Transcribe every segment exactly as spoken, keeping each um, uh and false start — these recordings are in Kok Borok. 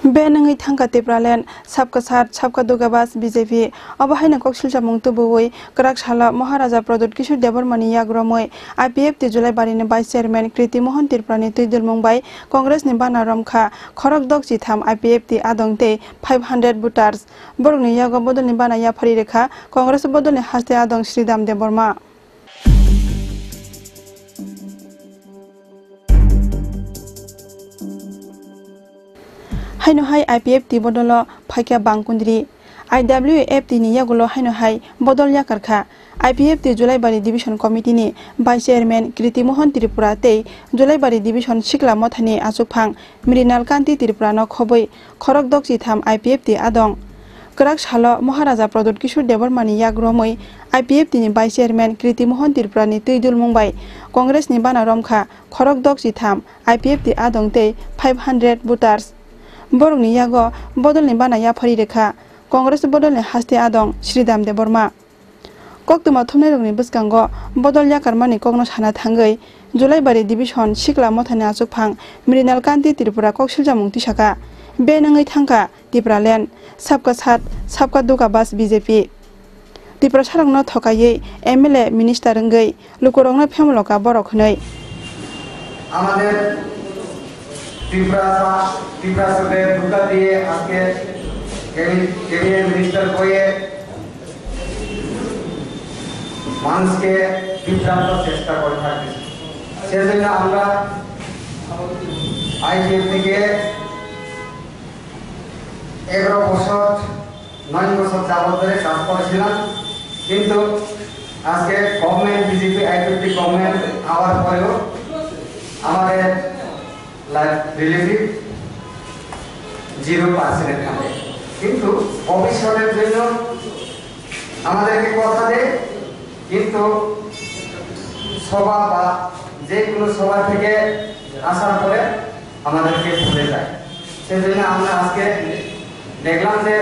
Ban wngwi thangkha Tipraland, sabka sat, sabka dugabas B J P. Obo haino kok silchamung tubuwi kwrak salo Maharaja Pradyut Kishore Debbarmani yak romwi I P F T Julaibari ni Vice Chairman Kriti Mohan Tripura ni twi dulmung bai Congress ni bana romkha khorok dok chitham I P F T adong tei five hundred voters. Borokni yago bodolni bana yaphari rwkha Congress bodolni haste adong Sridham Debbarma. Haino hai I P F T bodolo phaikha Bangkundri. I W F T ni yagulo haino hai bodol yakarkha. I P F T Julaibari Division Committee ni Vice Chairman Kriti Mohan Tripura tei Julaibari Division Sikla Mothani achukphang Mrinal Kanti Tripura no khobwi khorok dok chitham I P F T adong. Kwrak salo Maharaja Pradyut Kishore Debbarmani yak romwi I P F T ni Vice Chairman Kriti Mohan Tripura ni twi dulmung bai Congress ni bana romkha khorok dok chitham I P F T adong tei five hundred voters. Borokni yago bodolni bana yaphari rwkha Congress bodolni haste adong Sridham Debbarma. Koktwma thumnairokni bwskango bodol yakarmani kokno sana thangwi Julaibari Division Sikla Mothani achukphang Mrinal Kanti Tripura kok siljamung tisaka. Ban wngwi thangkha Tipraland, sabka sat, sabka dugabas B J P. Tiprasarokno thokaiwi M L A minister wngwi lukurokno phemloka borok hwnwi. আমাদের ত্রিপুরা সা-, ত্রিপুরা সরকারের ধোকা দিয়ে আজকে ক্যাবি-, cabinet minister হয়ে মানুষকে বিভ্রান্ত চেষ্টা করে থাকে। সেজন্য আমরা আইপিএফ থেকে এগারো বছর, নয় বছর যাবত ধরে কাজ করেছিলাম, কিন্তু আজকে গভর্নমেন্ট, বিজেপি আইপিএফটি গভর্নমেন্ট হওয়ার পরেও আমাদের লাইফ রিলেটিভ জিরো পার্সেন্টে থাকে, কিন্তু ভবিষ্যতের জন্য আমাদেরকে কথা দেয়, কিন্তু সভা বা যে কোনো সভা থেকে আসার পরে আমাদেরকে ভুলে যায়। সেজন্য আমরা আজকে দেখলাম যে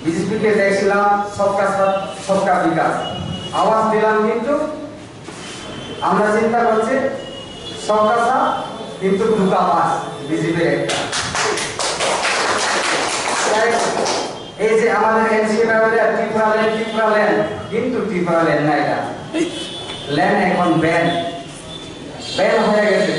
বিজেপিকে দেখছিলাম সবকা সাথ সবকা বিকাশ, আওয়াজ দিলাম, কিন্তু আমরা চিন্তা করছি সবকা সাথ কিন্তু দুকা পাস বিজেপির একটা। তাই এই যে আমাদের এনসিপি ত্রিপুরা ল্যান্ড, ত্রিপুরা ল্যান্ড, কিন্তু ত্রিপুরা ল্যান্ড না, এটা ল্যান্ড এখন ব্যান, ব্যান হয়ে গেছে।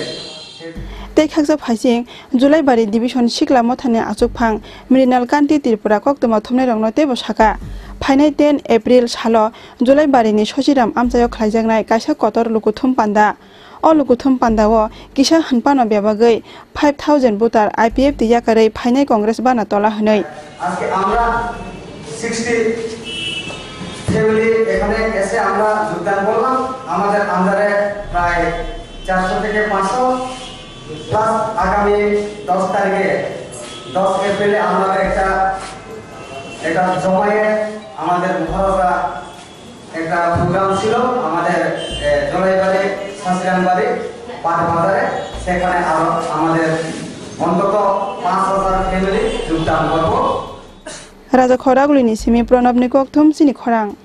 Tei khaksa phaising Julaibari Division Sikla Mothani achukphang Mrinal Kanti Tripura koktwma thumnairokno teibo saka, phainai ten April salo Julaibari ni Sosiram amchaio khlaijaknai kaisa kotor lukuthum panda. O lukuthum pandao kisa hwnphano bebagwi five thousand voter I P F T yakarwi phainai Congress bana tola hwnwi. আজকে আমরা sixty family এখানে এসে আমরা যোগদান করলাম। আমাদের আন্ডারে প্রায় চারশো থেকে পাঁচশো, প্লাস আগামী দশ তারিখে, দশ এপ্রিলে আমরা একটা, একটা জমায়েত, আমাদের মহারাজা একটা প্রোগ্রাম ছিল আমাদের, এ, জলাইবাড়ি, শাসিরামবাড়ি, পাট বাজারে। সেখানে আরো আমাদের অন্তত পাঁচ হাজার ফ্যামিলি যোগদান করব। Raja Khoragulini simi Pranabni kokthum chini khorang.